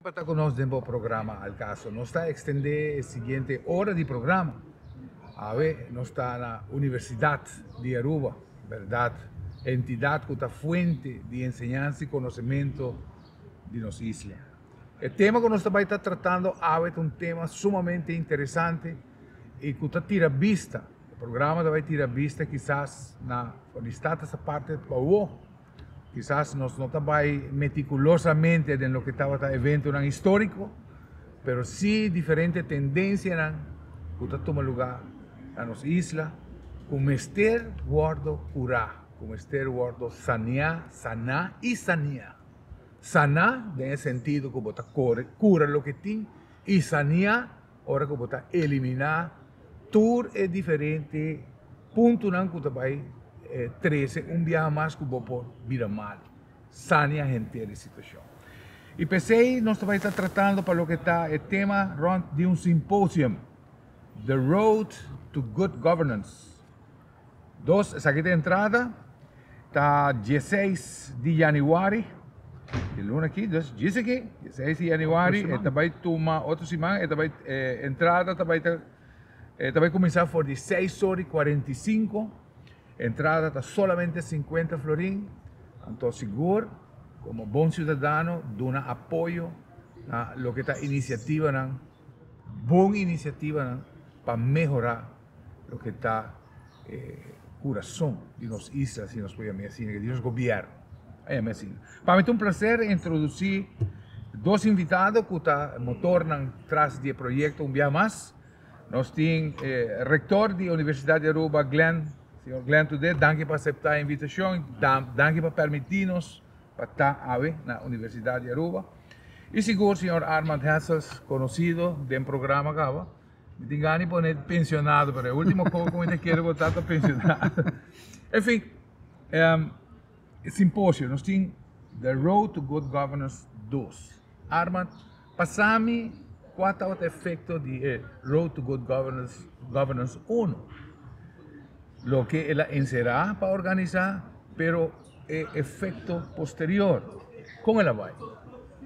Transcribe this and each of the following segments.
Pa ta ku nos den bo programa Al Caso. Nos ta ekstendé e siguiente ora di programa. Awe nos ta na Universidat di Aruba, bèrdat, entidat ku ta fuente di enseñansa i konosementu di nos isla. E tema ku nos ta bai ta tratando awe ta un tema sumamente interesante i ku ta tira bista, e programa ta bai tira bista kisas na for di Status Aparte pa awo. Kisas nos no ta bai metikulosamente den loke tabata eventonan históriko, pero sí diferente tendensianan ku ta tuma lugá na nos isla ku mester wòrdu kurá, ku mester wòrdu saneá, saná i saneá. Saná den e sentido ku bo ta kore kura loke tin i saneá ora ku bo ta eliminá tur e diferente puntonan ku ta bai trese un biaha mas ku bo por bira malu. Sania henter e situashon. I p'esei nos ta bai ta tratando pa loke ta e tema rònt di un simposium, The Road to Good Governance. Dos, esaki ta entrada, ta dieseis di yanüari, di luna aki, dus djis aki, dieseis di yanüari, e ta bai tuma otro siman, e ta bai, e entrada ta bai ta, e ta bai kuminsá for di seis ora i 45, entrada ta solamente 50 florin, anto sigur komo bon siudadano duna apoyo na loke ta inisiativanan, bon inisiativanan pa mehorá loke ta e kurason di nos isla, si nos por yam'é asina, di nos gobièrnu, a yam'é asina. Pa mi ta un plaser introdusí dos invitado ku ta motornan tras di e proyekto un bia mas. Nos tin e rektor di Universidat di Aruba, Glenn, señor Glenn Thodé, danki pa aseptá e invitashon, danki pa permití nos pa ta awe na Universidat di Aruba. I sigur señor Armand Hessels, konosido den programa kaba. Mi tin gana di pone pensionado, pero e ultimo kos ku mi ta kere bo ta ta pensionado. En fin, e simposio, nos tin The Road to Good Governance 2. Armand, pasa mi kua tabata efekto di e Road to Good Governance, Governance 1. Loke el a enserá pa organisá, pero e efekto posterior, kon el a bai?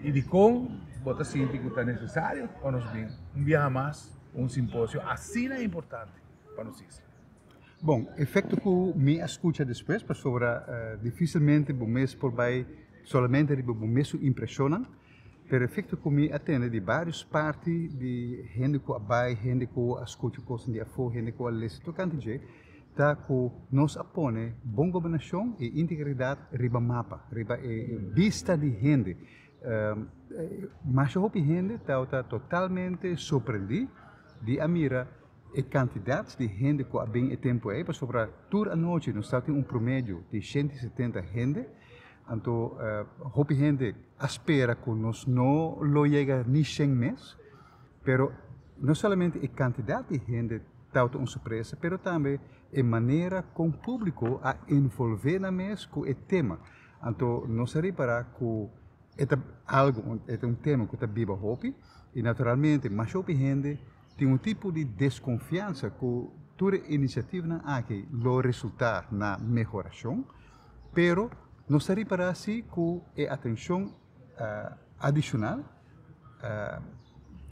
I dikon bo ta sinti ku ta nesesario pa nos bin un biaha mas ku un simposio asina importante pa nos isla? Bon, efekto ku mi a skucha despues, pasobra difisilmente bo mes por bai solamente riba bo mes su impreshonnan, pero efekto ku mi a tende di vários parti di hende ku a bai, hende ku a skucha kosnan di afó, hende ku a lesa tokante dje, ta ku nos a pone bon gobernashon i integridat riba mapa, riba e bista di hende. Masha hopi hende tabata totalmente sorprendí di a mira e kantidat di hende ku a bin e tempu ei, pasobra tur anochi nos tabatin un promedio di 170 hende. Anto hopi hende a spera ku nos no lo yega ni 100 mes, pero no solamente e kantidat di hende tabata un sorpresa, pero tambe e manera kon públiko a envolvé nan mes ku e tema. Anto nos a ripará ku e ta algu, e ta un tema ku ta biba hopi i naturalmente masha hopi hende tin un tipo di deskonfiansa ku tur e inisiativanan aki lo resultá na mehorashon, pero nos ta ripará si ku e atenshon adishonal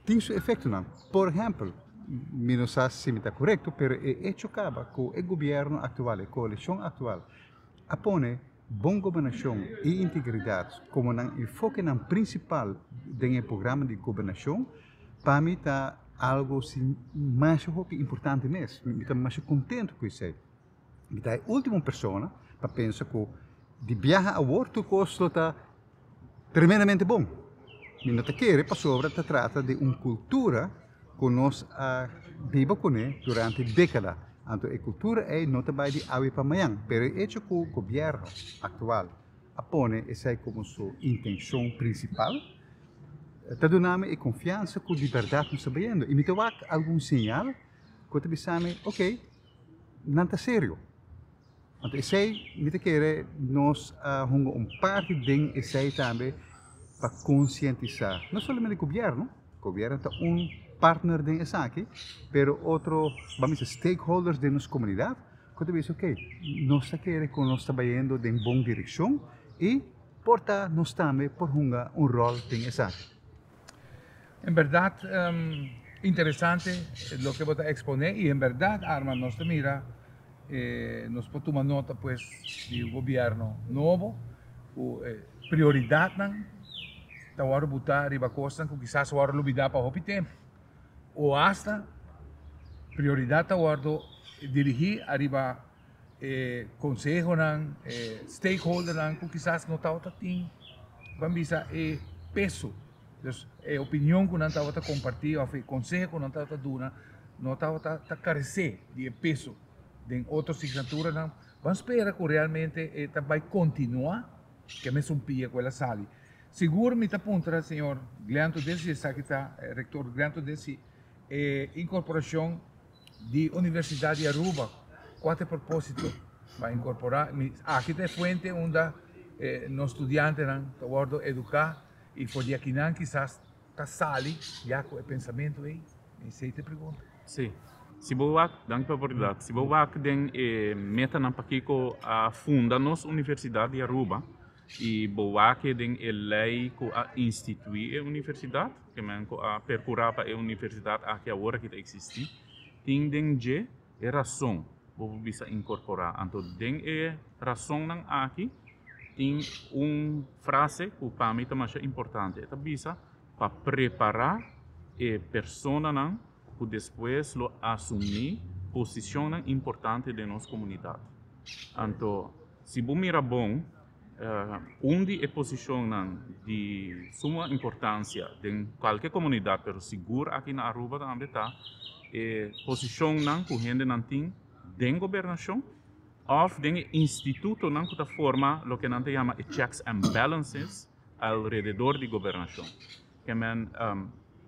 tin su efektonan. Por ehèmpel, mi no sa si mi ta korekto, pero e echo kaba ku e gobièrnu aktual, e koalishon aktual a pone bon gobernashon i integridat komo nan enfokenan prinsipal den e programa di gobernashon, pa mi ta algu si masha hopi importante mes. Mi ta masha kontentu ku esei. Mi ta e ultimo persona pa pensa ku di biaha awor tur kos lo ta tremendamente bon. Mi no ta kere pasobra ta trata di un kultura ku nos a biba kuné durante dékada. Anto e kultura ei no ta bai di awe pa mañan, pero e echo ku gobièrnu aktual a pone esei komo su intenshon prinsipal ta duna mi e konfiansa ku di bèrdat nos ta bayendo. I mi ta wak algun señal ku ta bisa mi, oke, nan ta serio. Anto esei mi ta kere nos a hunga un parti den esei tambe pa konsientisá no solamente gobièrnu, gobièrnu ta un partner den esaki, pero otro ban bisa stakeholders den nos komunidat ku ta bisa ok nos ta kere ku nos ta bayendo den bon direkshon i por ta nos tambe por hunga un ròl den esaki. En berdad interesante loke bo ta expone y en berdad Armand nos ta mira nos por tuma nota pues di un gobierno nobo cu prioridadnan ta worde buta riba cosnan cu kisas a worde lubida pa hopi tempo o hasta prioridad ta worde dirigi ariba e consehonan, e stakeholdernan cu kisas no tabata tin, ban bisa, e peso. Dus e opinion cu nan tabata comparti of e conseho cu nan tabata duna no tabata ta carece di e peso den otro signaturanan. Ban spera cu realmente e ta bay continua cu e mesun pia cu el a sali. Sigur mi ta puntra señor Glenn Todesi, esaki ta rector Glenn Todesi, e incorporacion di Universidad di Aruba, cua ta e proposito pa incorpora? Mi aki ta e fuente unda nos studiantenan ta wordo educa y for di akinan kisas ta sali ya cu e pensamento ey? Esey ta e pregunta. Si. Si bo wak, danki pa e oportunidad. Si bo wak den e metanan pakico a funda nos Universidad di Aruba, I bo wak den e lei ku a instituí e universidat, ke men ku a perkurá pa e universidat aki awor aki ta eksistí, tin den dje e rason bo por bisa inkorporá. Anto den e rasonnan aki tin un frase ku pa mi ta masha importante. E ta bisa pa prepará e personanan ku despues lo asumí posishonnan importante den nos komunidat. Anto Si bo mira bon, un di e posishonnan di suma importansia den kualke komunidat, pero sigur aki na Aruba tambe, ta e posishonnan ku hendenan tin den gobernashon òf den e institutonan ku ta forma loke nan ta yama e checks and balances alrededor di gobernashon. Ke men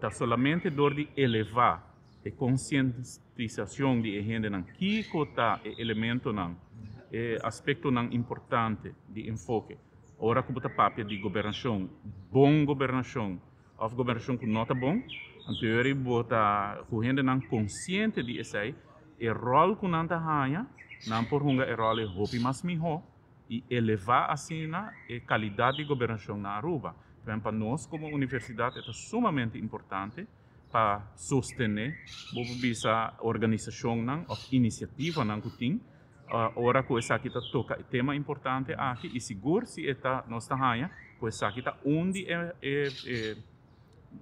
ta solamente dor di elevá e konsientisashon di e hendenan kiko ta e elementonan, e aspektonan importante di enfoke ora ku bo ta papia di gobernashon, bon gobernashon òf gobernashon ku no ta bon. Anto yori bo ta ku hendenan konsiente di esei, e ròl ku nan ta haña, nan por hunga e ròl ei hopi mas mihó i elevá asina e kalidat di gobernashon na Aruba. Pa nos komo universidat e ta sumamente importante. pa sostené, bo por bisa organisashonnan òf inisiativanan ku tin ora ku esaki ta toka e tema importante aki i sigur si e ta nos ta haña ku esaki ta un di e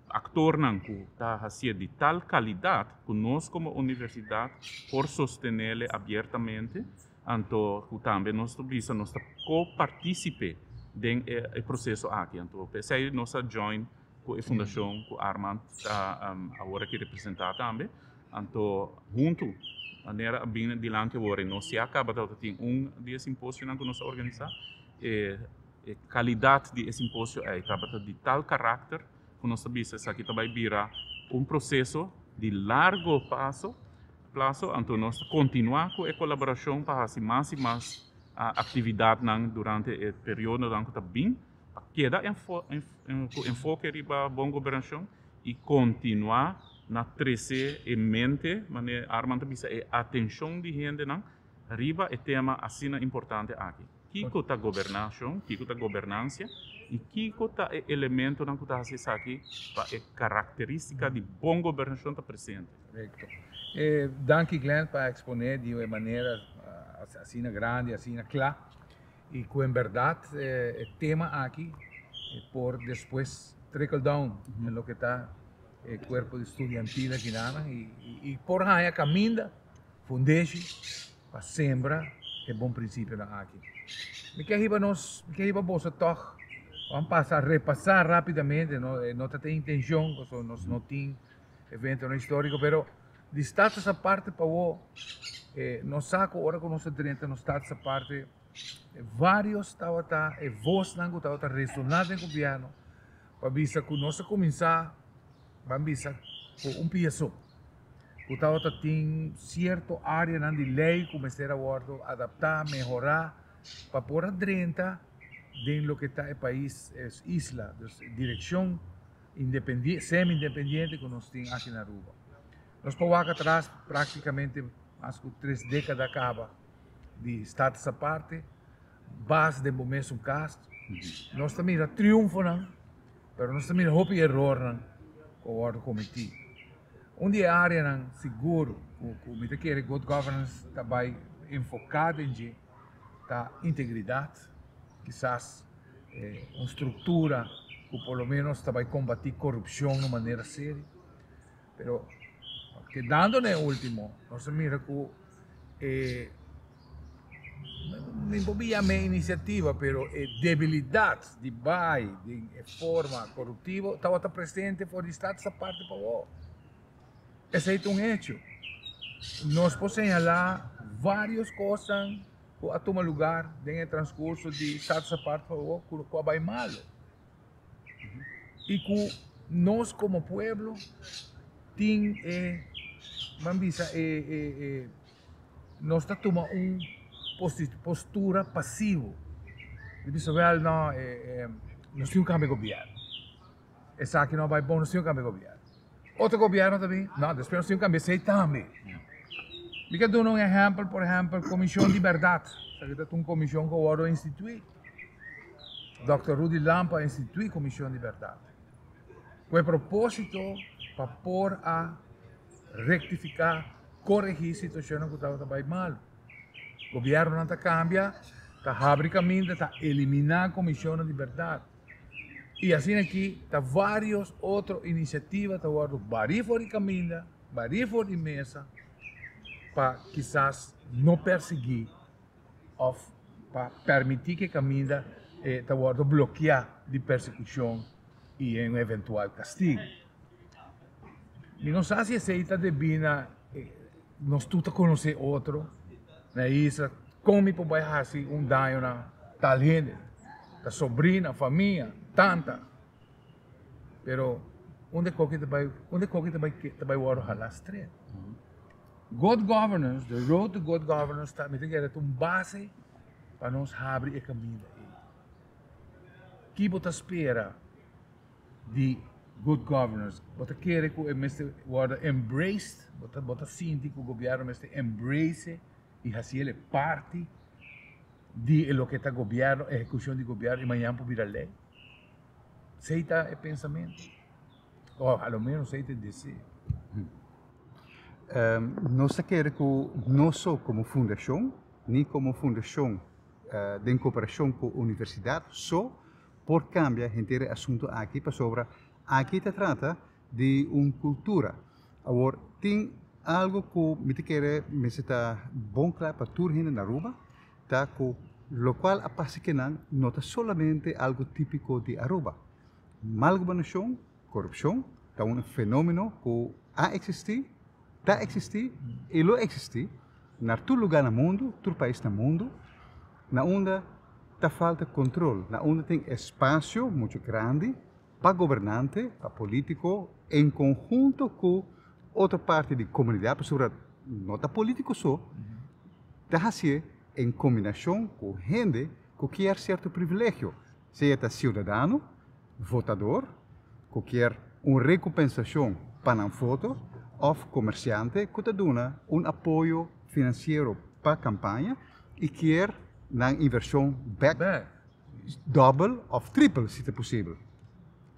aktornan ku ta hasié di tal kalidat ku nos komo universidat por sostenele abiertamente anto ku tambe nos ta bisa nos ta ko-partísipe den e proseso aki anto p'esei nos a join ku e fundashon ku Armand ta awor aki representá tambe. Anto huntu manera a bini dilanti awor i nos ya kaba tabata tin un di e simposionan ku nos a organisá. E e kalidat di e simposio ei tabata di tal karakter ku nos ta bisa esaki ta bai bira un proseso di largo paso plaso. Anto nos ta kontinuá ku e kolaborashon pa hasi mas i mas aktividatnan durante e periodonan ku ta bin. Pa keda ku enfoke riba bon gobernashon i kontinuá na trese e mente, manera Armand ta bisa, e atenshon di hendenan riba e tema asina importante aki. Kiko ta gobernashon, kiko ta gobernansia i kiko ta e elementonan ku ta hasi esaki pa e karakterístika di bon gobernashon ta presente. Korekto. Danki Glenn pa eksponé di e manera asina grandi, asina kla. I ku en bèrdat e tema aki por despues trickle down den loke ta e kuerpo di studiantil akinanan i por haña kaminda, fundeshi pa sembra e bon prinsipionan aki. Mi ke hiba nos, mi ke hiba boso tòg, ban pasa repasá rápidamente, no ta ta intenshon pasobra nos no tin eventonan históriko, pero di status aparte pa wou nos sa ku ora ku nos a drenta nos status aparte varios tabata e vosnan ku tabata resoná den gobièrnu pa bisa ku nos a kuminsá ban bisa ku un pia so ku tabata tin sierto áreanan di lei ku mester a wòrdu adaptá, mehorá pa por a drenta den loke ta e pais, e isla, dus direkshon. Independiente, semi independiente ku nos tin aki na Aruba. Nos por wak atras praktikamente mas ku tres dekada kaba di status aparte, bas den bo mesun kas. Nos ta mira triunfonan, pero nos ta mira hopi erornan. ku a wòrdu kometí. Un di e áreanan sigur ku mi ta kere good governance ta bai enfoká den dje ta integridat, kisas un struktura ku por lo ménos ta bai kombatí korupshon na un manera serio. Pero kedando na e último, nos a mira ku e mi por yama e inisiativa, pero e debilidat di bai den e forma koruptivo tabata presente for di Status Aparte pa awor. Esei ta un hecho. Nos por señalá varios kosnan ku a tuma lugar den e transkurso di Status Aparte pa awor ku a bai malo. I ku nos komo pueblo tin e, ban bisa e, e, e, nos ta tuma un postura pasivo. Di bisa, wèl no, e, e, nos tin ku kambia gobièrnu. Esaki no a bai bon, nos tin ku kambia gobièrnu. Otro gobièrnu ta bin, no, despues nos tin ku kambia esei tambe. Mi ke duna un ehèmpel, por ehèmpel, Komishon di Bèrdat. Esaki ta un komishon ku a wòrdu instituí. Dòkter Rudy Lampe a instituí Komishon di Bèrdat ku e propósito pa por a rektifiká, koregí situashonnan ku tabata bai malu. Gobièrnunan ta kambia, ta habri kaminda, ta eliminá Komishonnan di Bèrdat. I asina aki ta vários otro inisiativa ta wòrdu barí for di kaminda, barí for di mesa pa kisas no persiguí òf pa permití ku e kaminda ta wòrdu blokiá di persekushon i un eventual kastigu. Mi no sa si esei ta debí na nos tur ta konosé otro na e isla, kon mi por bai hasi un daño na tal hende, ta sobrina, famia, tanta, pero unda e koki ta bai, unda e koki ta bai ta bai wòrdu halá stret. Good governance, the road to good governance ta mi ta kere ta un base pa nos habri e kaminda ei. Ki bo ta spera di good governance? Bo ta kere ku e mester wòrdu embraced? Bo ta bo ta sinti ku gobièrnu mester embrace i hasi el e parti di e loke ta gobièrnu, ehekushon di gobièrnu i mañan por bira lei? Esei ta e pensamentu. O a lo menos esei ta e deseo. Nos ta kere ku no so komo fundashon ni komo fundashon den koperashon ku universidat so por kambia henter e asuntu aki pasobra aki ta trata di un kultura. Awor tin algu ku mi ta kere mester ta bon kla pa tur hende na Aruba ta ku lokual a pasa kinan no ta solamente algu tipiko di Aruba. Mal gobernashon, korupshon, ta un fenomeno ku a eksistí, ta eksistí i lo eksistí na tur lugá na mundu, tur pais na mundu, na unda ta falta kontrol, na unda tin espasio muchu grandi pa gobernante, pa polítiko, en konhunto ku otro parti di komunidat, pasobra no ta polítiko so, ta hasié en kombinashon ku hende ku kier sierto privilegio. Sea ta siudadano, votador, ku kier un rekompensashon pa nan voto òf komersiante ku ta duna un apoyo finansiero pa kampaña i kier nan invershon bèk dòbel òf tripel si ta posibel.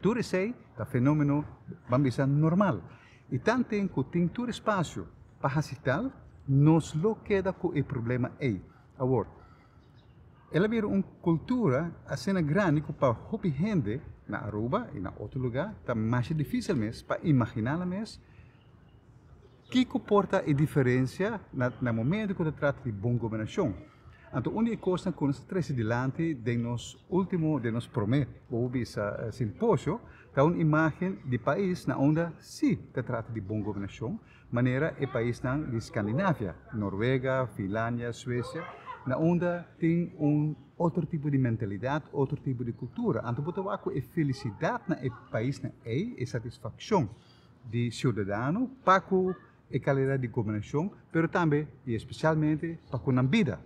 Tur esei ta fenómeno ban bisa normal i tanten ku tin tur espasio pa hasi tal nos lo keda ku e problema ei. Awor. El a bira un cultura asina grandi cu pa hopi hende na Aruba y na otro lugar ta masha dificil mes pa imagina nan mes kico por ta e diferencia na momento cu ta trata di bon gobernacion. Anto un di e cosnan cu nos a trece dilanti den nos ultimo, den nos prome, bo por bisa, simposio ta un imagen di pais na unda si ta trata di bon gobernacion. Manera e paisnan di Skandinavia, Norwega, Finlandia, Suesia, na unda tin un otro tipo di mentalidat, otro tipo di kultura. Anto bo ta wak ku e felisidat na e paisnan ei, e satisfakshon di siudadano pa ku e kalidat di gobernashon, pero tambe i espesialmente pa ku nan bida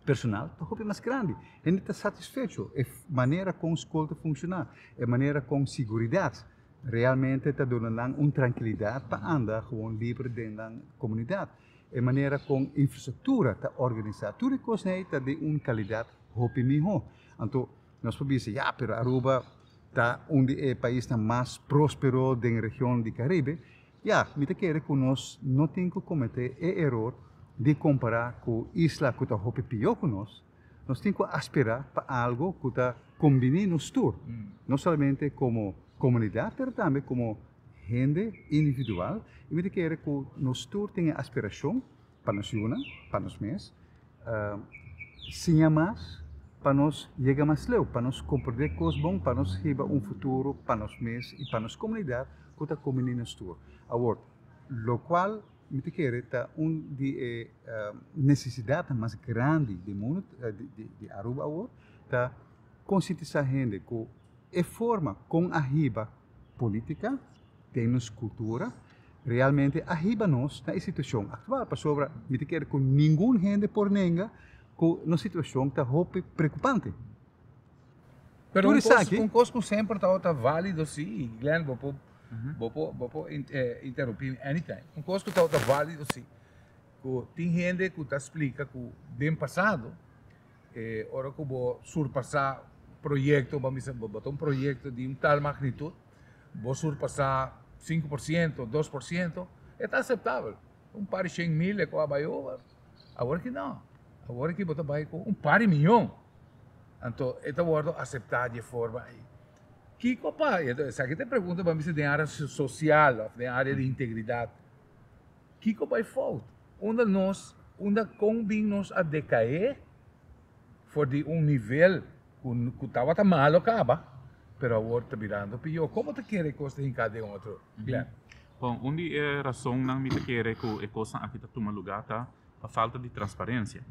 personal ta hopi mas grandi. Hende ta satisfecho e manera kon skol ta funshoná, e manera kon siguridat Realmente ta duna nan un trankilidat pa anda gewoon liber den nan komunidat. E manera kon infrastruktura ta organisá, tur e kosnan ei ta di un kalidat hopi mihó. Anto nos por bisa, ya, pero Aruba. ta un di e paisnan mas prospero den region di Caribe, ya, mi ta kere cu nos no tin cu comete e eror di compara cu isla cu ta hopi pio cu nos. Nos tin cu aspira pa algo cu ta combini nos tur, no solamente como comunidad pero tambe como hende individual, y mi ta kere cu nos tur tin e aspiracion pa nos yunan, pa nos mes, siña mas pa nos yega mas leu, pa nos comprende cos bon, pa nos hiba un futuro pa nos mes y pa nos comunidad cu ta combini nos tur. Awor, locual mi ta kere ta un di e necesidadnan mas grandi di mundo, di Aruba awor, ta concientisa hende cu e forma con a hiba politica den nos cultura realmente a hiba nos na e situacion actual, pasobra mi ta kere cu ningun hende por nenga cu nos situacion ta hopi preocupante. Pero Tur un cos, esaki un cos cu semper tabata valido si, Glenn, bo por, bo por, bo por interrumpi mi anytime. Un cos cu tabata valido si, cu tin hende cu ta splica cu den pasado, ora cu bo surpasa proyecto, bo a bisa bo ta un proyecto di un tal magnitud, bo surpasa 5%, 2%, e ta aceptabel. Un par di shen mil e cu a bay over. Awor ki no. Awor ki bo ta bay cu un par di miyon. Anto e ta wordo acepta di e forma ey. Kico pa, esaki ta e pregunta pa mi den area social of den area di integridad. Kico bay fout? Unda nos, unda con bin nos a decae for di un nivel cu tabata malo caba, pero awor ta birando pio? Como ta kere e cos ta hinca den otro, Glenn? Bon, un di e rasonnan mi ta kere cu e cosnan aki ta tuma lugar ta pa falta di transparencia.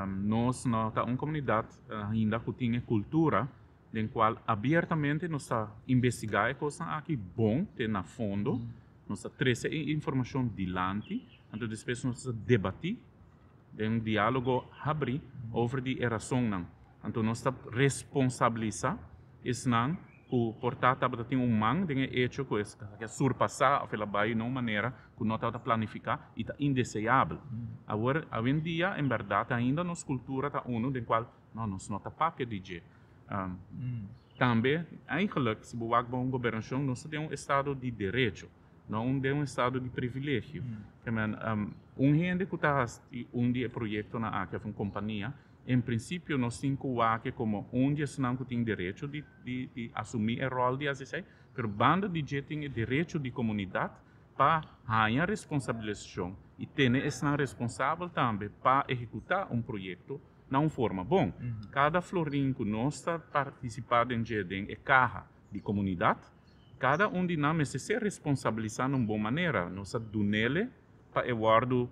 Nos no ta un comunidad ainda cu tin e cultura den cual abiertamente nos ta investiga e cosnan aki bon te na fondo, nos ta trece e informacion dilanti, anto despues nos ta debati den un dialogo habri over di e rasonnan. Anto nos ta responsabilisa esnan ku por ta tabata tin un man den e echo ku esaki a surpasá òf el a bai na un manera ku no tabata planifiká i ta indeseabel. Awor, awendia en bèrdat ainda nos kultura ta unu den kual no, nos no ta papia di dje. Tambe, eigenlijk, si bo wak bon gobernashon, nos ta den un estado di derecho, no un den un estado di privilegio. Ke men, un hende ku ta hasi un di e proyektonan aki òf un kompania, En prinsipio nos tin ku wak e komo un di esnan ku tin derecho di di di asumí e ròl di hasi esei, pero banda di dje tin e derecho di komunidat pa haña responsabilisashon i tene esnan responsabel tambe pa ehekutá un proyekto na un forma bon. Kada florin ku nos ta partisipá den dje den e kaha di komunidat, kada un di nan mester ser responsabilisá na un bon manera. Nos a dun'ele pa e wòrdu,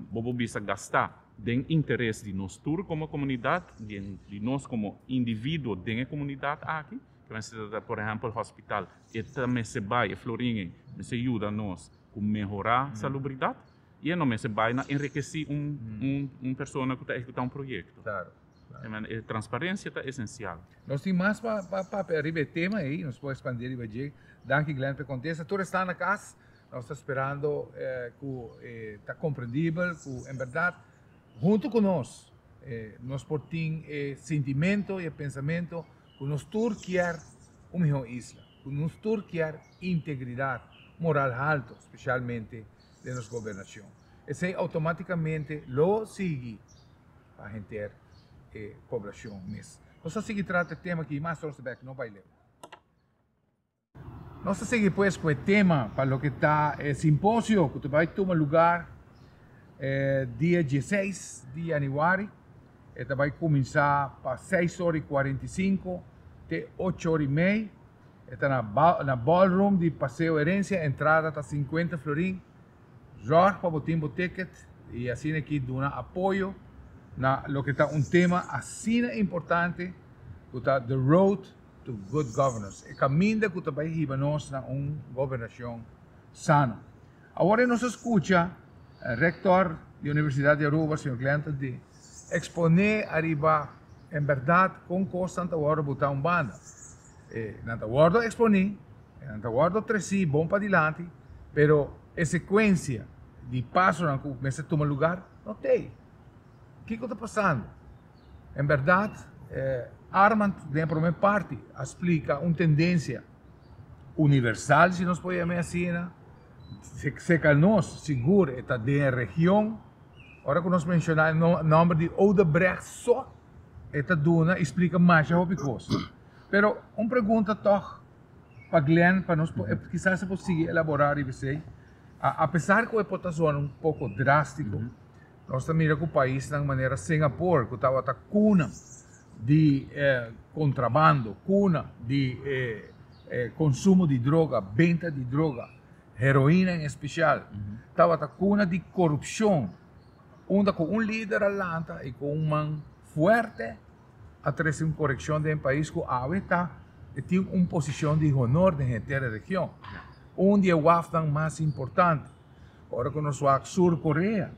bo por bisa, gastá den interes di nos tur komo komunidat, di nos komo individuo den e komunidat aki. Ke mester ta, por ehèmpel, hospital, e ta mester bai, e florin ei mester yuda nos ku mehorá salubridat i e no mester bai na enrikesí un persona ku ta ehekutá un proyekto. E transparensia ta esensial. Nos tin mas pa papia riba e tema ei, nos por expandé riba dje. Danki Glenn pa e kontesta. Tur esnan na kas, Nos ta sperando cu ta comprendibel cu en berdad hunto cu nos, nos por tin e sintimento y e pensamento cu nos tur kier un miho isla, cu nos tur kier integridad, moral halto, specialmente den nos gobernacion. Esey automaticamente lo sigui pa henter e poblacion mes. Nos ta sigui trata e tema aki mas nos ta bek, no bay leu. Nos ta sigui pues cu e tema pa loke ta e simposio cu ta bay tuma lugar dia dieseis di januari. E ta bay cuminsa pa seis ora y 45 te ocho ora y mei. E ta na ballroom di Paseo Herencia. Entrada ta 50 florin. Zorg pa bo tin bo ticket y asina aki duna apoyo na loke ta un tema asina importante cu ta The Road to Good Governance, e caminda cu ta bay hiba nos na un gobernacion sano. Awor e nos a scucha Rector di Universidad di Aruba, señor Glenton di expone ariba en berdad con cosnan ta wordo buta un banda. E nan ta wordo exponi, e nan ta wordo treci bon padilanti, pero e secuencia di pasonan cu mester tuma lugar no t'ey. Kico ta pasando? En berdad. Armand den promé parti a splika un tendensia universal, si nos por yam'é asina, serka nos sigur e ta den e region. Ora ku nos menshoná e nòmber di Odebrecht so e ta duna i splika masha hopi kos. Pero un pregunta tòg pa Glenn pa nos por kisas e por sigui elaborá riba esei. Apesar ku e por ta zona un poko drástiko, nos ta mira ku paisnan manera Singapore ku tabata kuna di kontrabando, kuna di konsumo di droga, benta di droga, heroina en espesial, tabata kuna di korupshon, unda ku un lider a lanta i ku un man fuerte a trese un korekshon den e pais ku awe ta tin un posishon di honor den henter e region. Un di e wafnan mas importante. Ora ku nos wak Sur Korea,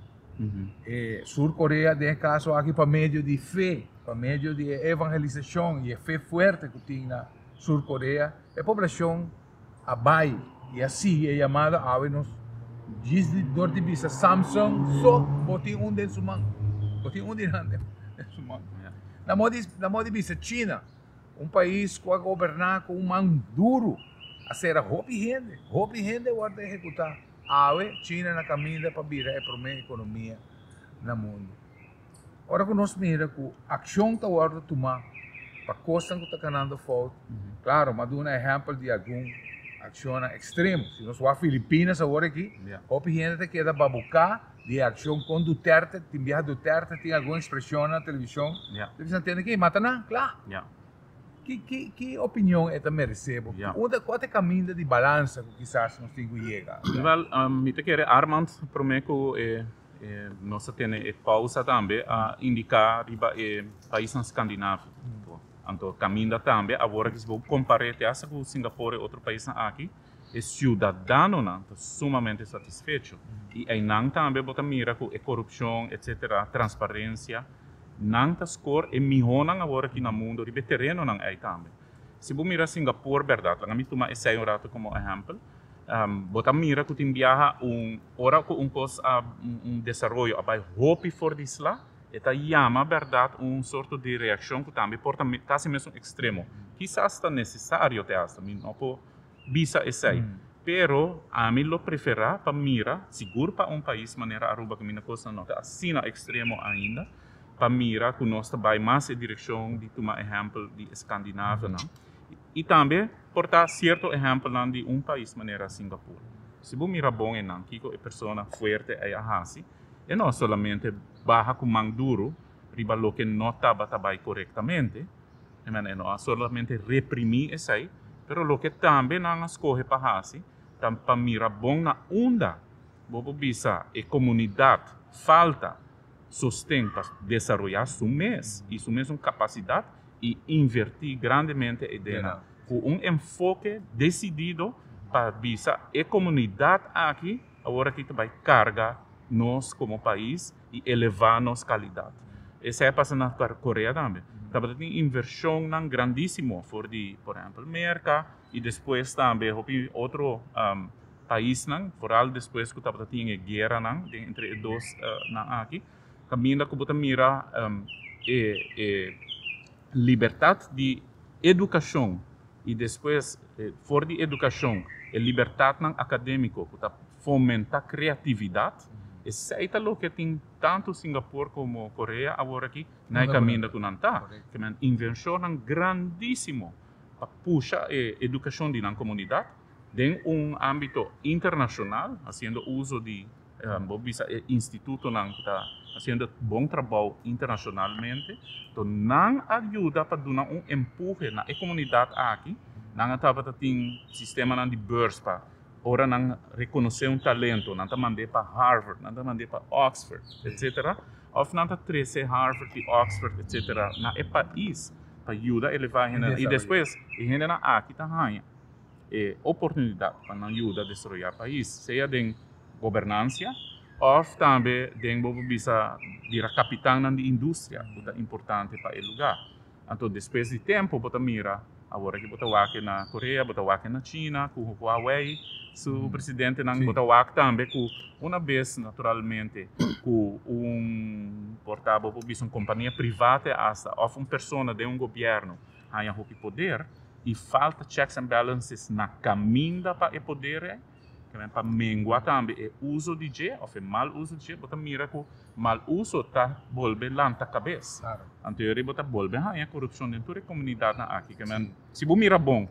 e Sur Korea den e kaso aki pa medio di fe, pa medio di e evangelisashon i e fe fuerte ku tin na Sur Korea, e poblashon a bai i a sigui e yamada. Awe nos djis di dor di bisa Samsung so bo tin un den su man, bo tin un di nan den su man. Na moda di na moda di bisa China. Un pais ku a goberná ku un man duru a sera hopi hende, hopi hende a wòrdu ehekutá. Awe China na kaminda pa bira e promé ekonomia na mundu. Ora ku nos mira ku akshon ta wòrdu tumá pa kosnan ku ta kanando fout, klaro, m'a duna ehèmpel di algun akshonnan ekstremo. Si nos wak Filipinas awor aki, hopi hende ta keda babuká di e akshon kon Duterte, tin biaha Duterte tin algun ekspreshon na televishon, ta bisa tende ke mata nan, kla. Ki ki ki opinion e ta meresé bo? Unda kua ta e kaminda di balansa ku kisas nos tin ku yega? Wèl, mi ta kere Armand promé ku e nos a tene e pousa tambe a indiká riba e paisnan Skandinavio. Anto kaminda tambe awor aki si bo kompar'é te asta ku Singapore i otro paisnan aki, E siudadanonan ta sumamente satisfecho y eynan tambe bo ta mira cu e corupcion etc. Transparencia, nan ta score e mihonan awor aki na mundo riba e terenonan ey tambe. Si bo mira Singapore berdad, laga mi tuma esey un rato como ehempel, bo ta mira cu tin biaha un ora cu un cos a un desaroyo a bay hopi for di sla, e ta yama berdad un sorto di reaccion cu tambe por ta casi mesun extremo. Kisas ta necesario te hasta, mi no por bisa esei. Pero ami lo preferá pa mira, sigur pa un pais manera Aruba kaminda kosnan no ta asina ekstremo ainda, pa mira ku nos ta bai mas e direkshon di tuma ehèmpel di e Skandinavenan i tambe por ta sierto ehèmpelnan di un pais manera Singapur. Si bo mira bon einan kiko e persona fuerte ei a hasi, e no a solamente baha ku man duru riba loke no tabata bai korektamente, E men e no a solamente reprimí esei, pero loke tambe nan a skohe pa hasi ta pa mira bon na unda bo por bisa e komunidat falta sosten pa desaroyá su mes i su mesun kapasidat i invertí grandemente e den nan ku un enfoke desidido pa bisa e komunidat aki awor aki ta bai karga nos komo pais i elevá nos kalidat. Esei a pasa na Korea tambe. Tabata tin invershonnan grandísimo for di, por ehèmpel, Merka i despues tambe hopi otro paisnan, foral despues ku tabata tin e gueranan den entre e dos nan aki, kaminda ku bo ta mira e e libertat di edukashon i despues for di edukashon e libertatnan akadémiko ku ta Fomenta kreatividat, esei ta loke tin tantu Singapore komo Korea awor aki na e kaminda ku nan ta. Ke men invenshonnan grandísimo pa pusha e edukashon di nan komunidat den un ámbito internashonal, hasiendo uso di bo bisa e institutonan ku ta hasiendo bon trabou internashonalmente. Enton nan a yuda pa duna un empuhe na e komunidat aki. Nan a tabata tin sistemanan di beurs pa Ora nan rekonosé un talento, nan ta mand'é pa Harvard, nan ta mand'é pa Oxford, etcetera. Òf nan ta trese Harvard i Oxford, etcetera, na e pais pa yuda elevá e hendenan. I despues e hendenan aki ta haña e oportunidat pa nan yuda desaroyá pais, sea den gobernansia òf tambe den bo por bisa bira kapitannan di industria ku ta importante pa e lugá. Anto despues di tempu bo ta mira. Awor aki bo ta wak na Korea, bo ta wak na China ku Huawei su presidentenan, bo ta wak tambe ku una bes naturalmente ku un por ta bo por bisa un kompania private asta òf un persona den un gobièrnu haña hopi poder i falta checks and balances na kaminda pa e poder ei. Ke pa mengua tambe e uso di dje of e mal uso di dje, bo ta mira ku mal uso ta bolbe lanta kabes. Anto e bo ta bolbe haña korupshon den tur e komunidatnan aki. Ke men, si bo mira bon,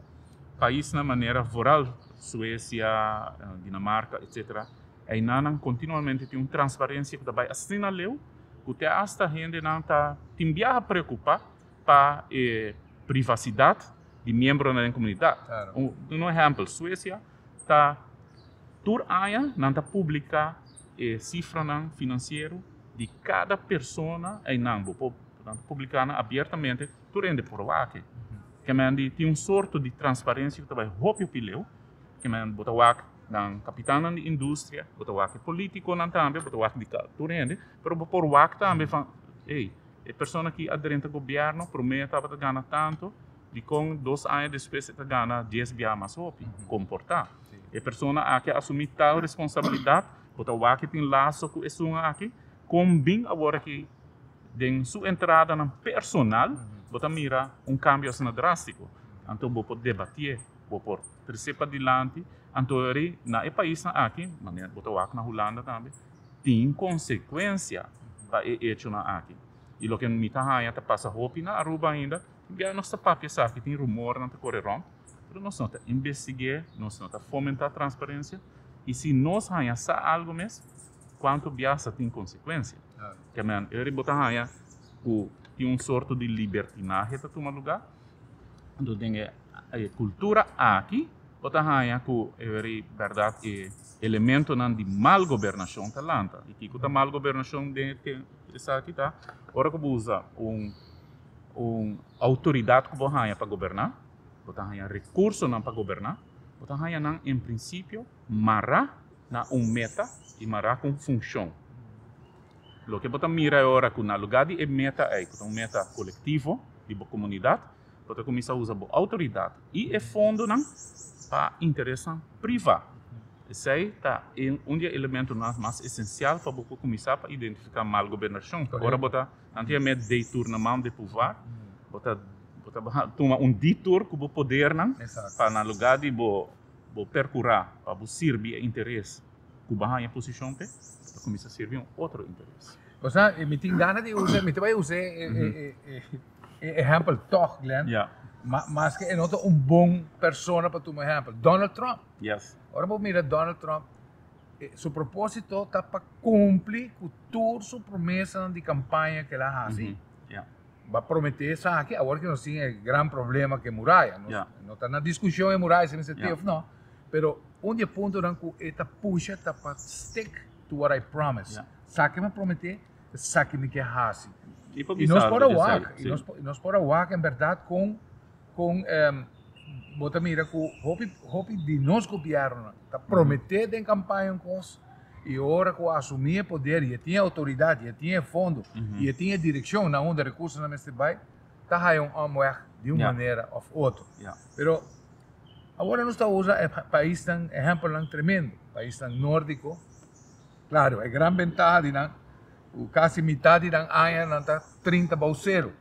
paisnan manera vooral Suesia, Dinamarka, etsetera, einanan kontinuamente tin un transparensia ku ta bai asina leu ku te asta hendenan ta tin biaha preokupá pa e privasidat di miembronan den komunidat. Un ehèmpel, Suesia ta tur aña nan ta publiká e sifranan finansiero di kada persona einan. Bo por nan ta publiká nan abiertamente, tur hende por wak. Ke men di tin un sorto di transparensia ku ta bai hopi hopi leu. Ke men bo ta wak nan kapitannan di industria, bo ta wak e politikonan tambe, bo ta wak di tur hende, pero bo por wak tambe van, ey, e persona aki a drenta gobièrnu, promé tabata gana tantu, Dikon dos aña despues e ta gana dies biaha mas hopi? Komportá. E persona aki a asumí tal responsabilidat, bo ta wak e tin laso ku esun aki, kon bin awor aki den su entradanan personal bo ta mira un kambio asina drástiko? Anto bo por debatié, bo por tresé padilanti, anto eri na e paisnan aki, manera bo ta wak na Hulanda tambe, tin konsekuensia pa e echonan aki. I loke mi ta haña ta pasa hopi na Aruba ainda, Bia nos ta papia esaki, tin rumornan ta kore rònt, pero nos no ta investig'é, nos no ta fomentá transparensia, i si nos haña sa algu mes, kuantu bia sa tin konsekuensia. Ke men eri bo ta haña ku tin un sorto di libertinahe ta tuma lugá, anto den e kultura aki bo ta haña ku eri bèrdat e elementonan di mal gobernashon ta lanta. I kiko ta mal gobernashon den esaki ta ora ku bo usa un. Un outoridat ku bo haña pa goberná, bo ta haña rekursonan pa goberná, bo ta haña nan en prinsipio mará na un meta i mará ku un funshon. Loke bo ta mira e ora ku na lugá di e meta ei, ku ta un meta kolektivo di bo komunidat, bo ta kuminsá usa bo outoridat i e fondonan pa interesnan privá. Esei ta un di e elementonan mas esensial pa bo por kuminsá pa identifiká mal gobernashon. Ora bo ta Nan tin e met detournement de pouvoir. Bo ta bo ta tuma un detour ku bo podernan pa na lugar di bo bo percura pa bo sirbi e interes ku bo a haña posishon p'e, bo ta kuminsá sirbi un otro interes. Bo sa, mi tin gana di usa, mi ta bai usa e e ehèmpel tòg, Glenn. Maske e no ta un bon persona pa tuma ehèmpel. Donald Trump. Ora bo mira Donald Trump, Su propósito ta pa kumpli ku tur su promesanan di kampaña ku el a hasi. Bo a prometé esaki, awor ku nos tin e gran problema ku e muraya. No ta na diskushon e muraya si mester tin òf no, pero un di e puntonan ku e ta pusha ta pa stick to what I promise. Esaki mi a prometé, esaki mi ke hasi. I nos por a wak, i nos por a wak en bèrdat kon Kon bo ta mira ku hopi hopi di nos gobièrnunan ta prometé den kampaña un kos i ora ku a asumí e poder i e tin e outoridat i e tin e fondo i e tin e direkshon na unda rekursonan mester bai ta haya un omweg di un manera òf otro. Pero awor nos ta usa e paisnan ehèmpelnan tremendo, paisnan nòrdiko, klaro e gran bentaha di nan Ku kasi mitad di nan aña nan ta 30 bou sero.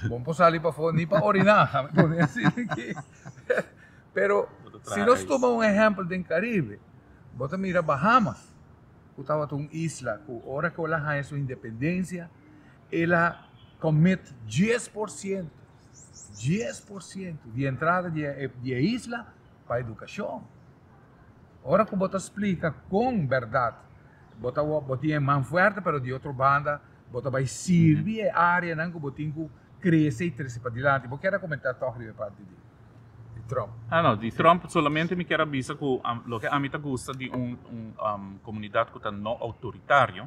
Bon por sali pafó ni pa oriná, mi pone asina aki. Pero si nos tuma un ehèmpel den Karibe, bo ta mira Bahamas, ku tabata un isla ku ora ku el a haña su independensia, el a commit 10%, 10% di entrada di e isla pa edukashon. Ora ku bo ta splika kon bèrdat bo ta bo tin e man fuerte pero di otro banda bo ta bai sirbi e areanan ku bo tin ku krese i trese padilanti. Bo kier a komentá tòg riba e parti di Trump? Ah no, di Trump solamente mi kier a bisa ku loke ami ta gusta di un un komunidat ku ta no outoritario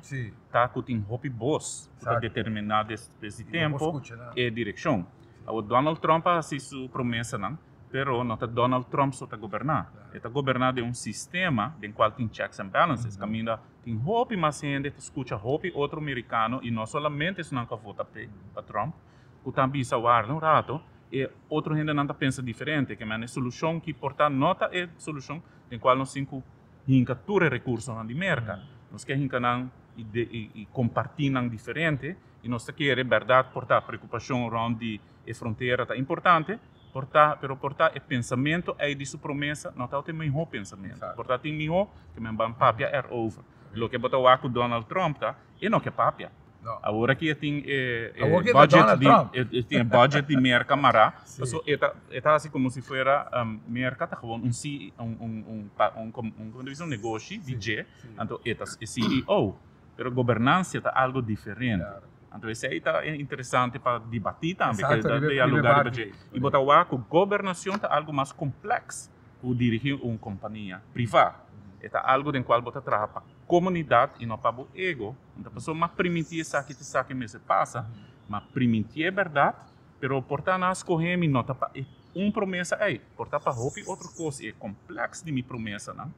ta ku tin hopi bos ku ta determiná despues di tempu e direkshon. Awor Donald Trump a hasi su promesanan. Pero no ta Donald Trump so ta goberná. E ta goberná den un sistema den cual tin checks and balances, caminda tin hopi mas hende ta scucha hopi otro mericano y no solamente esnan cu a vota p'e, pa Trump, cu ta bisa warda un rato, E otro hendenan ta pensa diferente, ke men e solushon ki por ta no ta e solushon den kual nos tin ku hinka tur e rekursonan di Merka. Nos ke hinka nan i i kompartí nan diferente i nos ta kere bèrdat por ta preokupashon rònt di e frontera ta importante, por ta, pero por ta e pensamentu ei di su promesa no ta e mihó pensamentu. Por ta tin mihó ke men ban papia erover. Loke bo ta wak ku Donald Trump ta e no ke papia. No. Awor aki e tin e, e Awor ki ta budget Donald di, Trump. e, e tin e budget di Merca mará. Sí. Paso e ta, e ta hasi como si fuera um, Merca ta gewoon un C, un, un, un, pa, un, com- un, como te bisa, un negoshi di dje. sí. Anto e ta e CEO. Pero gobernancia ta algo diferente. Claro. Anto esei ta interesante pa debati tambe, Exacto, ke ta riba- dialogar riba riba parti. dje. I bo ta wak ku gobernacion ta algo mas complex ku dirigi un compania priva. E ta algo den cual bo ta traha pa komunidat i no pa bo ego. Anto pasobra m'a primintí esaki ta esaki mester pasa, m'a primintí e bèrdat, pero por ta nan a skohé mi no ta pa e un promesa ei, por ta pa hopi otro kos i e komplèks di mi promesanan.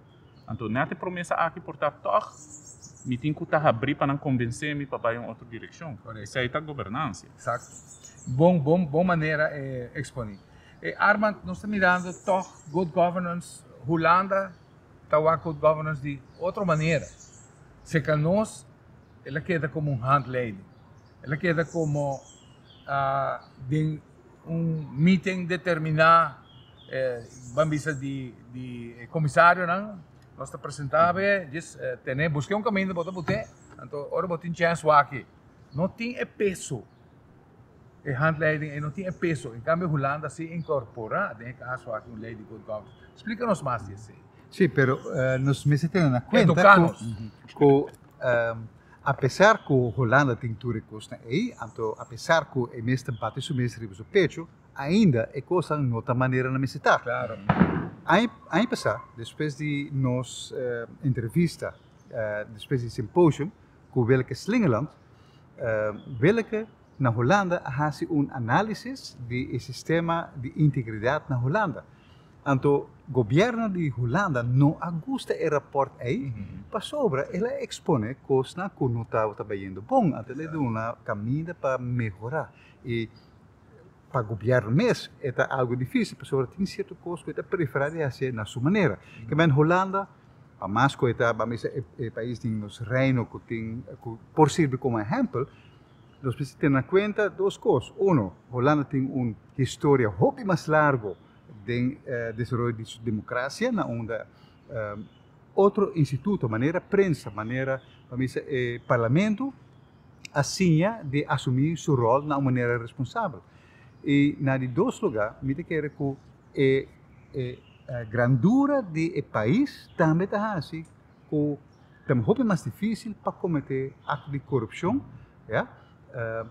Anto nèt e promesa aki por ta tòg mi tin ku ta habrí pa nan konvensé mi pa bai un otro direkshon. Esei ta gobernansia. Eksakto. Bon, bon, bon manera e eksponí. E Armand, nos ta mirando tòg good governance Hulanda ta wak good governance di otro manera. Cerca nos el a keda como un handleiding. El a keda como den un meeting determina, ban bisa di di e comisarionan, nos ta presenta be, djis tene, busca un caminda bo ta bute, anto ora bo tin chance wak-e. No tin e peso, e handleiding ei no tin e peso. En cambio Hulanda si incorpora den e caso aki un ley di good governance. Splica nos mas di esei. Sí, pero nos mester tene na cuenta Educa-nos. cu apesar cu Hulanda tin tur e cosnan ei, anto apesar cu e mes ta bati su mes riba su pecho, ainda e cosnan no ta manera nan mester ta. Claro. Aña pasá, despues di nos entrevista, despues di symposium cu Willeke Slingerland, Willeke na Hulanda a hasi un análisis di e sistema di integridad na Hulanda. Anto gobierno di Hulanda no a gusta e raport ei pasobra el a expone cosnan cu no tabata bayendo bon, anto el a duna caminda pa mehora. Y pa gobierno mes e ta algo dificil pasobra tin cierto cos cu e ta prefera di haci na su manera. Kimen Hulanda, pa mas cu e ta, ban bisa, e pais den nos reino cu tin, cu por sirbi como ehempel, nos mester tene na cuenta dos cos. Uno, Hulanda tin un historia hopi mas largo den desaroyo di su democracia na unda otro instituto manera prensa, manera pa bisa e parlamento a siña di asumi su rol na un manera responsabel. Y na di dos lugar mi ta kere cu e e grandura di e pais tambe ta haci cu ta hopi mas dificil pa comete acto di corupcion, ya,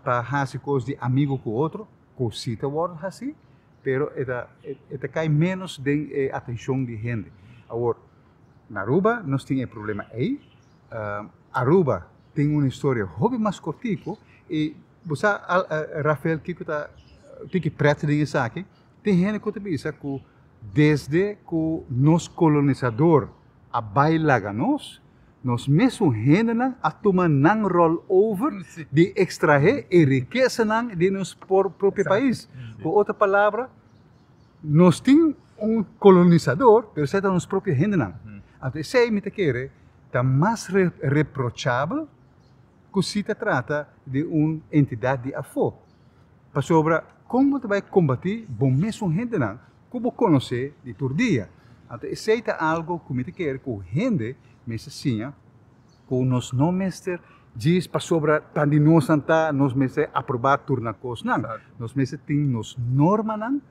pa haci cos di amigo cu otro, cu si ta wordo haci. Pero e ta e ta kai ménos den e atenshon di hende. Awor, na Aruba nos tin e problema ei. Aruba tin un historia hopi mas kortiku i bo sa Rafael kiko ta tin ki prèt den esaki? Tin hende ku ta bisa ku desde ku nos kolonisador a bai laga nos, Nos mesun hendenan a tuma nan rol over di extrahe e rikesanan di nos propio pais. Cu otro palabra, nos tin un colonisador, pero esey ta nos propio hendenan. Anto esey mi ta kere ta mas reprochabel cu si ta trata di un entidad di afo. Pasobra con bo ta bay combati bo mesun hendenan ku bo konosé di tur dia. Anto esei ta algu ku mi ta kere ku hende mester siña, ku nos no mester djis pasobra tan di nos nan ta, nos mester aprobá tur nan kosnan. Nos mester tin nos normanan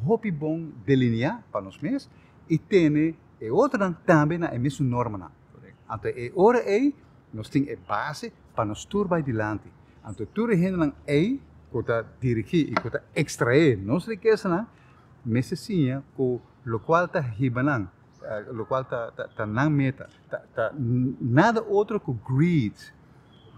hopi bon delineá pa nos mes i tene e otronan tambe na e mesun normanan. Anto e ora ei nos tin e base pa nos tur bai dilanti. Anto tur e hendenan ei ku ta dirigí i ku ta ekstraé nos rikesanan mester siña ku lokual ta hiba nan, lokual ta ta nan meta, ta ta nada otro ku greed.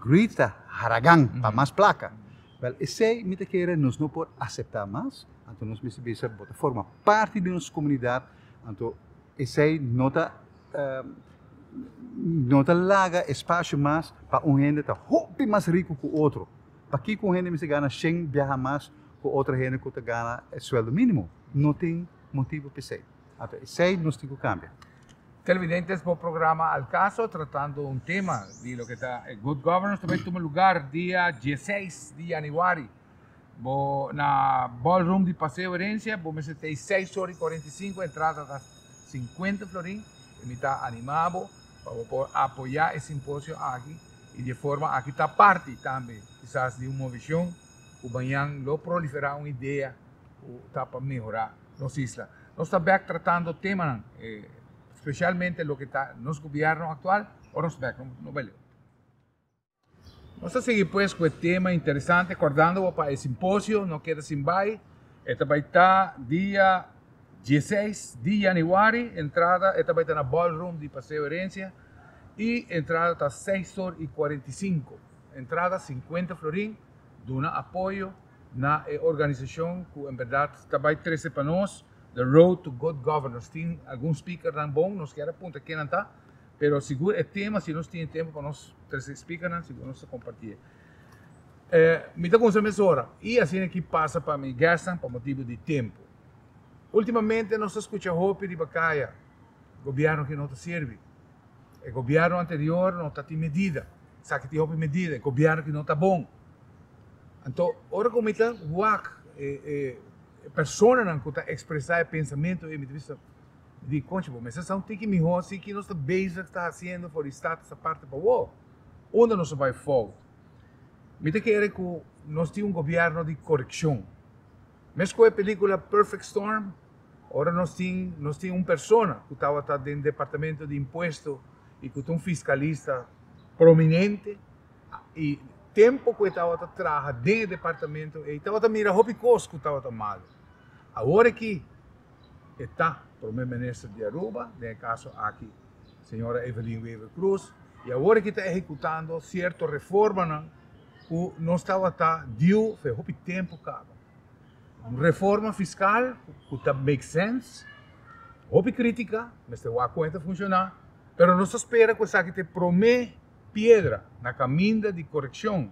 Greed ta haragan pa mas plaka. Wèl esei mi ta kere nos no por aseptá mas, anto nos mester bisa bo ta forma parti di nos komunidat, anto esei no ta no ta laga espasio mas pa un hende ta hopi mas riku ku otro. Pakiko un hende mester gana shen biaha mas? ku otro hende ku ta gana e sueldo mínimo. No tin motibu pa esei. Anto esei nos tin ku kambia. Televidentes, bo programa Al Caso tratando un tema di loke ta e Good Governance ta bai tuma lugar dia dieseis di januari. Bo na ballroom di Paseo Herencia bo mester ta ei seis ora y 45, entrada ta 50 florin y mi ta anima bo pa bo por apoya e simposio aki y di e forma aki ta parti tambe kisas di un movecion cu mañan lo prolifera un idea cu ta pa mehora nos isla. Nos ta bek tratando temanan, specialmente loke ta nos gobierno actual, ora nos bek no bai leu. Nos ta sigui pues cu e tema interesante, cordando bo pa e simposio, no keda sin bai. E ta bai ta dia dieseis di januari, entrada e ta bai ta na ballroom di Paseo Herencia y entrada ta seis or y 45. Entrada 50 florin, duna apoyo na e organisacion cu en berdad ta bai trece pa nos The Road to Good Governance. Tin algun speakernan bon, nos kier a puntra kennan ta, pero sigur e tema si nos tin e tempo pa nos trece speakernan, sigur nos ta comparti e. Mi ta cuminsa mesora y asina aki pasa pa mi guestnan pa motibo di tempo. Ultimamente nos ta scucha hopi riba caya, gobierno ki no ta sirbi, e gobierno anterior no ta tin medida, esaki tin hopi medida, e gobierno ki no ta bon. Anto ora ku mi ta wak e e personanan ku ta ekspresá e pensamentu ei mi ta bisa di konchi bo mester sa un tiki mihó si ki nos ta bezig ta hasiendo for di status aparte pa wou unda nos a bai fout. Mi ta kere ku nos tin un gobièrnu di korekshon. Mes ku e pelikula Perfect Storm ora nos tin nos tin un persona ku tabata den departamento di impuesto i ku ta un fiskalista prominente I tempo ku e tabata traha den e departamento ei tabata mira hopi kos ku tabata malu. Awor aki e ta Prome Minister di Aruba, den e kaso aki señora Evelyn Wever Croes, i awor aki ta ehekutando sierto reformanan ku nos tabata diu fe hopi tempo kaba. Un reforma fiskal ku ta make sense, hopi kritika, mester wak kon e ta funshoná, pero nos ta spera ku esaki ta e prome piedra na kaminda di korekshon,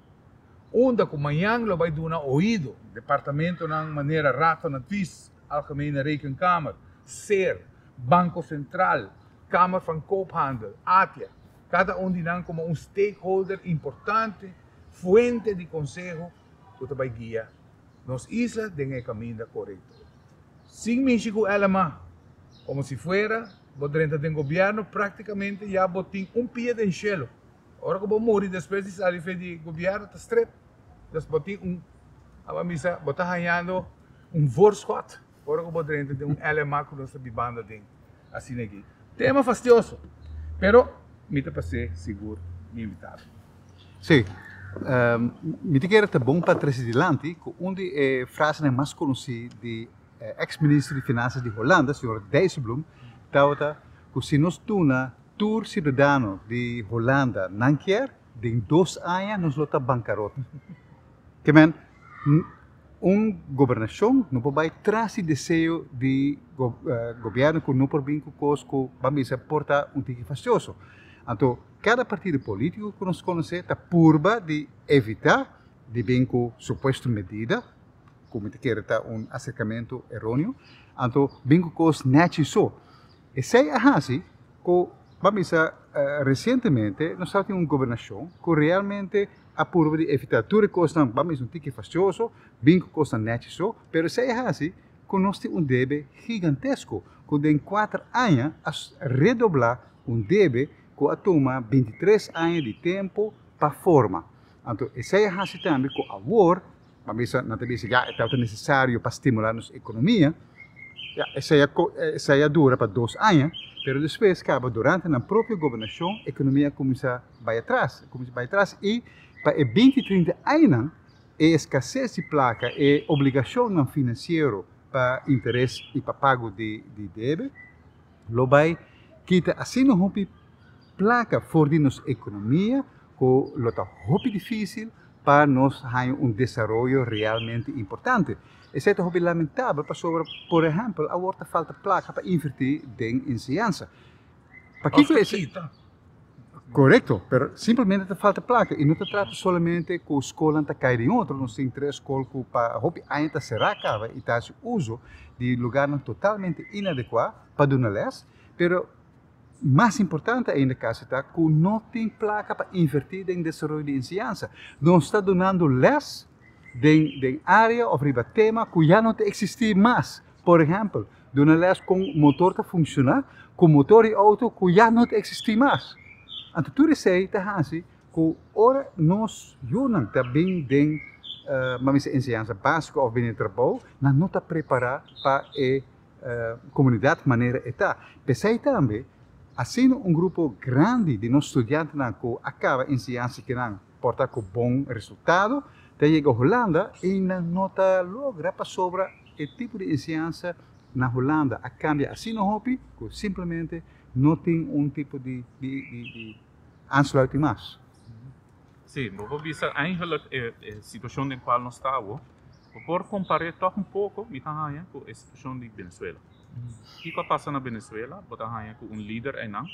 unda ku mañan lo bai duna oido departamentonan manera Raad van Advies, Algemene Rekenkamer, ser, Banko Sentral, Kamer van Koophandel, ATIA, kada un di nan komo un stakeholder importante, fuente di konseho ku ta bai guia nos isla den e kaminda korekto. Sin mishi ku LMA, komo si fuera bo drenta den gobièrnu práktikamente ya bo tin un pia den shelu. Ora ku bo muri despues di sali fe di gobièrnu ta strep. Dus bo tin un, aba misa, bo ta hañando un voorschot ora ku bo drenta den un LMA ku nos ta bibando aden asina aki. Tema fastioso, pero mi ta pas'é sigur mi invitado. Sí, mi ta kere ta bon pa trese dilanti ku un di e frasenan mas konosí di ex minister di Finanzas di Holanda, señor Dijsselbloem, tabata ku si nos duna tur siudadano di Holanda nan kier, den dos aña nos lo ta bankarot. Ke men, un gobernashon no por bai tras di deseo di gobièrnu ku no por bin ku kos ku ban bisa por ta un tiki fastioso. Anto kada partido polítiko ku nos konosé ta purba di evitá di bin ku supuesto medida, ku mi ta kere ta un aserkamentu eróneo, anto bin ku kos nèchi so. Esei a hasi ku, ban bisa, resientemente nos tabatin un gobernashon ku realmente a purba di evitá tur e kosnan, ban bisa un tiki fastioso, bin ku kosnan nèchi so, pero esei a hasi ku nos tin un debe gigantesko, ku den kuater aña a redoblá un debe ku a tuma bintitres aña di tempu pa forma. Anto esei a hasi tambe ku awor, Ban bisa, nan ta bisa ya e tabata nesesario pa stimulá nos ekonomia. Ya, esei a esei a dura pa dos aña, pero despues kaba durante nan propio gobernashon ekonomia a kuminsá bai atras, a kuminsá bai atras i pa e binti trinta añanan e eskases di plaka, e obligashonnan finansiero pa interes i pa pago di di debe lo bai kita asina hopi plaka for di nos ekonomia ku lo ta hopi difísil pa nos haña un desaroyo realmente importante. Esei ta hopi lamentabel pasobra, por ehèmpel, awor ta falta plaka pa invertí den enseñansa. Pakiko Òf ta esei? kita. Korekto, pero simplemente ta falta plaka i no ta trata solamente ku skolnan ta kai den otro, nos tin tres skol ku pa hopi aña ta será kaba i ta hasi uso di lugarnan totalmente inadekuá pa duna lès, pero mas importante ainda kasi ta ku no tin plaka pa invertí den desaroyo di enseñansa. Nos ta dunando lès den den área òf riba tema ku ya no ta eksistí mas. Por ehèmpel, duna lès kon motor ta funshoná, ku motor di outo ku ya no ta eksistí mas. Anto tur esei ta hasi ku ora nos yunan ta bin den ban bisa enseñansa básiko òf bin den trabou, nan no ta prepará pa e komunidat manera e ta. P'esei tambe, asina un grupo grandi di nos studiantenan ku a kaba enseñansa kinan por ta ku bon resultado, ta yega Hulanda i nan no ta logra pasobra e tipo di enseñansa na Hulanda a kambia asina hopi ku simplemente no tin un tipo di di aansluiting mas. Sí, bo por bisa eigenlijk e e situashon den kual nos ta awo, bo por kompar'é tòg un poko, mi ta haña, ku e situashon di Venezuela. Kiko a pasa na Venezuela? Bo ta haña ku un lider einan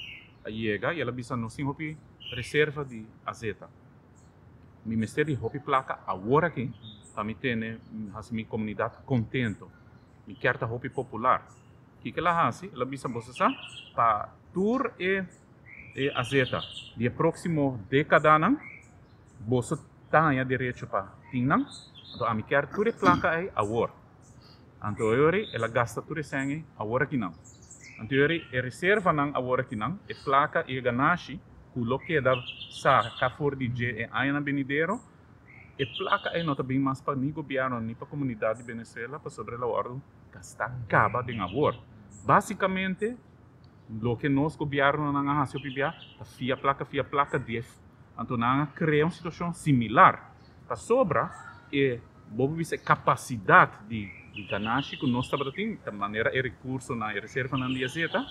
a yega i el a bisa nos tin hopi reserva di azeta. Mi mester di hopi plaka awor aki pa mi tene hasi mi komunidat kontento. Mi kier ta hopi popular. Kiko el a hasi? El a bisa boso sa pa tur e e azeta di e próksimo dékadanan boso ta haña derecho pa tin nan. Anto ami kier tur e plaka ei awor. Anto eyori el a gasta tur e sèn ei awor akinan. Anto eyori e reservanan awor akinan, e plaka i e ganashi ku lo keda saka for di dje e añanan benidero, e plaka ei no ta bin mas pa ni gobièrnu ni pa komunidat di Venezuela pasobra el a wòrdu gastá kaba den awor. Básikamente loke nos gobièrnunan a hasi hopi bia ta fia plaka, fia plaka di e. Anto nan a krea un situashon similar pasobra e. Bo por bisa e kapasidat di ganashi ku nos tabata tin, ta manera e rekursonan, e reservanan di azeta,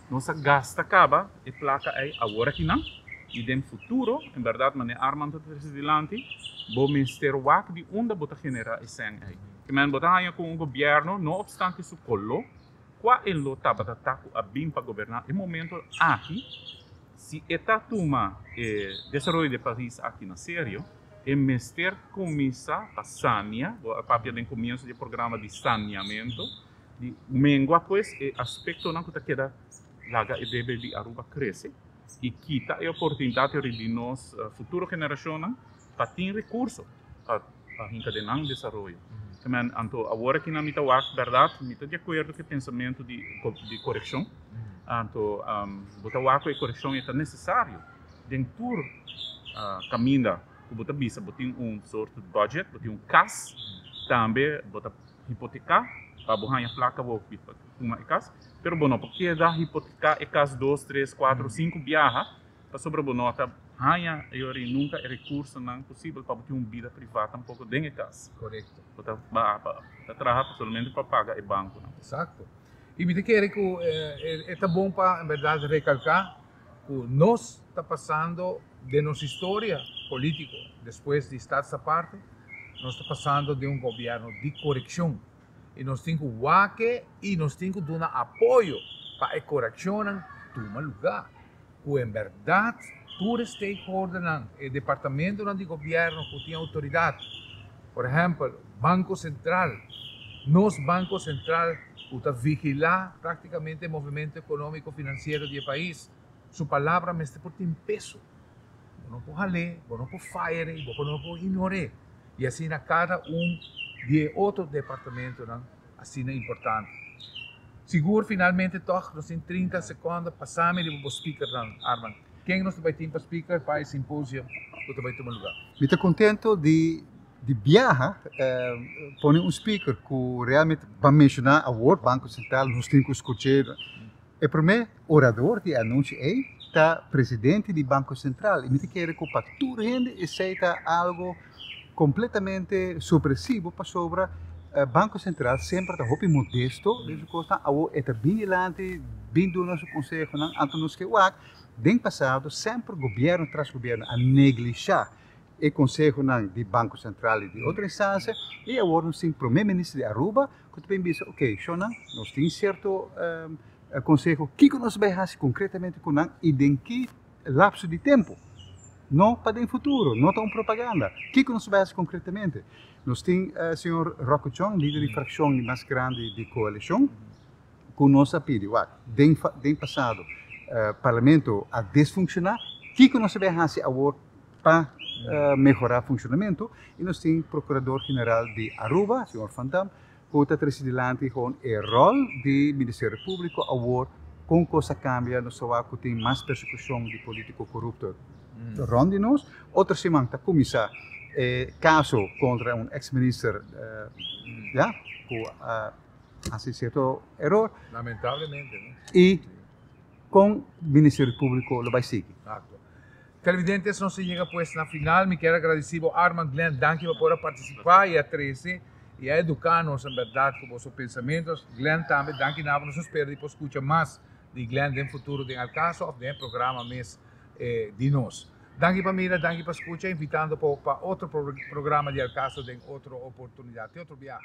nos a gasta kaba e plaka ei awor akinan i den futuro, en bèrdat manera Armand ta trese dilanti, bo mester wak di unda bo ta generá e sèn ei. Ke men bo ta haña ku un gobièrnu, no opstante su koló, kua e lo tabata ta ku a bin pa goberná e momento aki, si e ta tuma e desaroyo di e pais aki na serio, E mester kuminsá pa sania, bo a papia den komienso di e programa di saniamentu, di mengua pues e aspektonan ku ta keda laga e debe di Aruba krese i kita e oportunidat riba di nos futuro generashonnan pa tin rekurso pa hinka den nan desaroyo. Anto awor aki nan mi ta wak bèrdat mi ta di akuerdo ku e pensamentu di korekshon, anto bo ta wak ku e korekshon e ta nesesario. Den tur kaminda ku bo ta bisa bo tin un sorto di budget, bo tin un kas, tambe bo ta hipoteká pa bo haña plaka bo pa tuma e kas, pero bo no por keda hipoteká e kas dos, tres, kuater, sinku biaha pasobra bo no ta haña e ora ei nunka e rekursonan posibel pa bo tin un bida privá tampoko den e kas. Korekto. Bo ta ta traha solamente pa paga e bankonan. Eksakto. I mi ta kere ku e ta bon pa en bèrdat rekalká ku nos ta pasando den nos historia polítiko despues di Stadsaparte, nos ta pasando den un gobièrnu di korekshon i nos tin ku wak i nos tin ku duna apoyo pa e korekshonnan tuma lugá. Ku en bèrdat tur e stakeholdernan, e departamentonan di gobièrnu ku tin outoridat, por ehèmpel Banko Sentral, nos Banko Sentral ku ta vigilá práktikamente e movementu ekonómiko finansiero di e pais, su palabra mester por tin peso. Bo no por hal'é, bo no por fire i bo no por ignor'é. I asina kada un di e otro departamentonan asina importante. Sigur finalmente tòg nos tin 30 sekònde pasá mi riba bo speakernan, Armand. Ken nos ta bai tin pa speaker pa e simposio ku ta bai tuma lugá? Mi ta kontento di di biaha pone un speaker ku realmente ban menshoná awor Banko Sentral nos tin ku skuch'é. E promé orador di e anuncio ei ta presidente di Banko Sentral i mi ta kere ku pa tur hende esei ta algo kompletamente sorpresivo pasobra Banko Sentral semper ta hopi modesto den su kosnan awor e ta bin dilanti bin duna su konsehonan anto nos ke wak den pasado semper gobièrnu tras gobièrnu a neglishá e konsehonan di Banko Sentral i di otro instansia i awor nos tin prome minister di Aruba ku ta bin bisa ok shownan nos tin sierto konseho kiko nos bai hasi konkretamente ku nan i den ki. lapso di tempo. No pa den futuro, no ta un propaganda. Kico nos ta bay haci concretamente? Nos tin señor Rocco Chong, lider di fraccion mas grandi di coalicion, cu nos a pidi, wak, den den pasado Parlamento a desfunciona, kico nos ta bay haci awor pa mehora funcionamento? Y nos tin Procurador General di Aruba, señor Van Dam, cu ta trece dilanti gewoon e rol di Ministerio Publico awor, con cos a cambia, nos ta wak cu tin mas persecucion di politico corupto rond di nos. Otro siman ta cuminsa e caso contra un ex minister, ya, cu a haci cierto eror. Lamentablemente, no? Y con Ministerio Publico lo bay sigui. Exacto. Televidentes, nos a yega pues na final. Mi kier a agradeci bo, Armand, Glenn, danki pa por a participa y a trece y a educa nos en berdad cu boso pensamentos. Glenn tambe, danki na bo. Nos a spera di por scucha mas di Glenn den futuro den Al Caso of den e programa mes di nos. Danki pa mira, danki pa scucha, invitando po pa otro programa di Al Caso den otro oportunidad. Te otro biaha.